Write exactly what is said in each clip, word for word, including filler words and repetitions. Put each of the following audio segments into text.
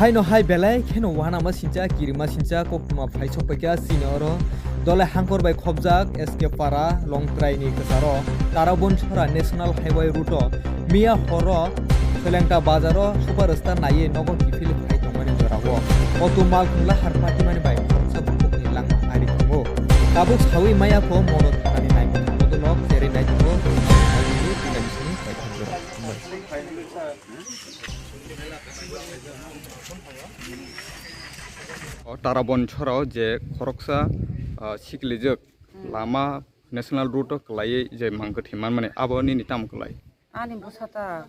Haino hai belai kheno uanama sincha, kirima sincha, koktwma phaisok paikha chini oro. Dole hangkor bai khobjak S K Para, Longtrai ni kwcharo, Tarabon Chhora National Highway route o miya horo Solengta bazaro super star naiwi nogo kiphilwi phai tongmani jorao auto mal khungla har patimani bai khoroksa bukhukni langma ari tongo. Tabuk sawi maya kho mono thanani naimani bodolok cherwi nai tongo. O Tarabon Chhorao je khoroksa, ah, siklijak lama national route o kwlaiwi je mang kwthwi manmani, abo nini tamo kwlai? Ani bwsa ta.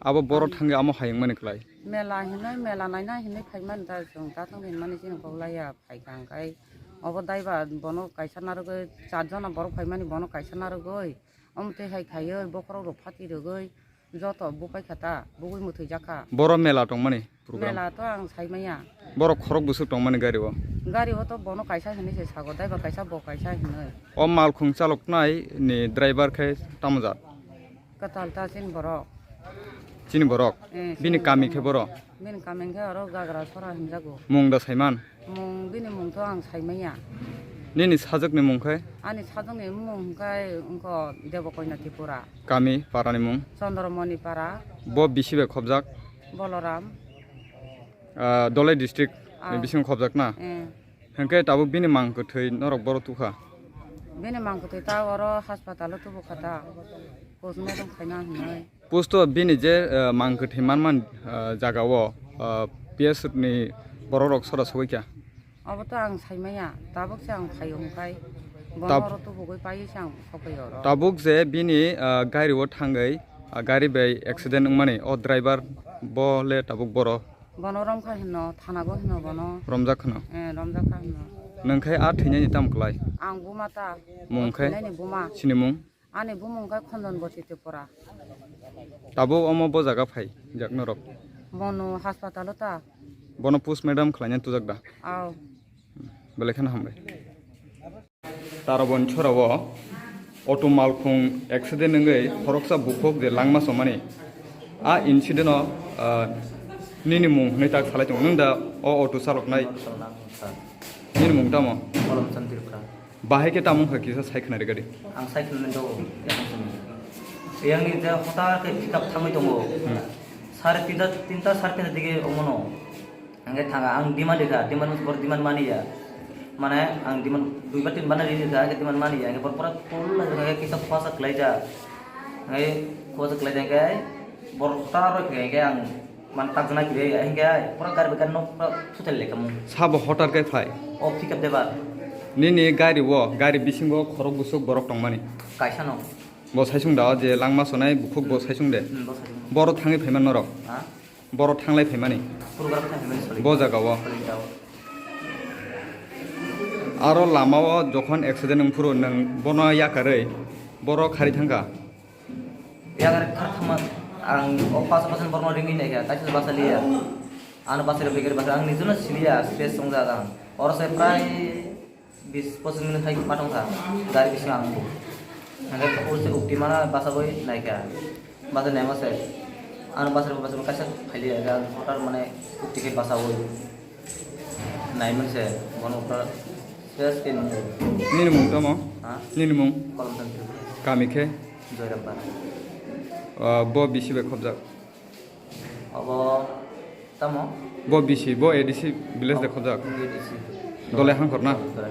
Abo boro thangwi amo hayungmani kwlai? Mela hinwi, mela naina hinwi phaimani da chwng, dathang hinmani chini koklaiya phaikha hwnkhe. Obo daiba bono kaisa narwgwi, char jona borok phaimani bono kaisa narwgwi, omo twi hai khaiwi bokhorok rok phati rwgwi. Joto bupai kha ta, bugui mwthwi jak kha. Boro mela tongmani program? Mela to ang sai maya. Boro khorok bwswk tongmani gari o? Gari o to bono kaisa hinwi se sago, daiba kaisa bo kaisa hinwi. O malkhung chaloknai ni driver khe tamo jat? Kwtal ta chini borok. Chini borok? Eh, bini chini kami borok. Khe boro? Bini kami khe oro Gagra Sora hinjago. Mung da saiman? Mung, bini mung to ang sai maya. Nini sajwkni mung khe? Ani sajwkni mung khe wngkha Debokoina Tripura. Kami, parani mung? Chandramani Para. Bo bisi bai khobjak? Boloram. Ah, Dholai district ni bisingo khobjak na? Eh. Hwnkhe tabuk bini mang kwthwi norok boro tukha? Bini mang kwthwi ta oro hospital o tubu kha ta. Postmortem khaina hinwi. Post o bini je, eh, mang kwthwi manman, eh, jaga o, eh, P S ni borok rok sora sogwi kha? Abo to ang sai maya, tabuk se ang phaio hwnkhe bono oro tubugwi paiwi se ang sokphaio oro. Tabuk je bini, eh, gari o thangwi, eh, gari bai accident wngmani, o driver bo le tabuk boro? Bono romkha hino, thanago hino bono. Romjak hino? Eh, romjak kha hino. Nwng khe a thwinani tamo kwlai? Ang buma ta. Mung khe? Thwinani buma. Chini mung? Ani bumung khe Khonjon Boti Tripura. Tabuk omo bo jaga phai jak norok? Bono hospital o ta. Bono postmortem khlaina tujak da? Aw. Belai kheno hambai. Tarabon Chhorao auto malkhung accident wngwi khoroksa bukhuk je langma chomani. A incident o, ah, nini mung hwnwi tak salai tongo. Nwng da o auto chaloknai? Nini mung tamo? Bahai khe tamo wngkha kisa sai khna rwgadi. Ang sai khna rwgadi. Yang ni je hotar khe pick up thangwi tongo. Hmm. Sare tinta, tinta sare tinta dige omono. Hingke thanga ang demand rikha, demand bor demand mani ya. Mane ang demand dui bar tin bar rini rikha, hingke demand mani ya. Hingke bor pura full hingke kisa khwasa kwlaijak. Hingke khwasa kwlaijak hingke bor hotar rok hingke ang man takjana kiri ya. Hingke pura gari bai gari nok pura thutel lekha mung. Sabo hotar kai phai? O pickup driver. Nini gari o, gari bisingo khorok busuk borok tongmani? Kaisa no. Bo saisung da o je langma sonai bukhuk bo saisung de? Hmm, bo saisung. Boro thangwi phaiman norok? Ha? Boro thanglai phaimani? Program khe phaimani soli. Bo jaga o? Soli jaga o. Aro lama o jokhon accident wngphuru nwng bono yakarwi boro khari thangkha? Yakarwi khar thangma ang o paso paso borno ringwi naikha, kaisa basa liya. Ano basa rwi basa ang nijino siliya, stress wngjak ang. Oro se prai bis pochis minute hai ma tongkha, gari bisingo ang bo. Hingke use ukti mana basa boi naikha. Basa naima se. Ano basa basa kaisa phaili ya, hotar mane ukti khe basa boi. Naiman se, bono ukta ses ke nung. Nini mung tamo? Ha? Nini mung? Kolom Tang Tripura. Kami khe? Joyrampara. Ah, bo bisi bai khobjak? Abo tamo? Bo bisi, bo A D C village de khobjak? A D C. Dole hangkor na? Dole.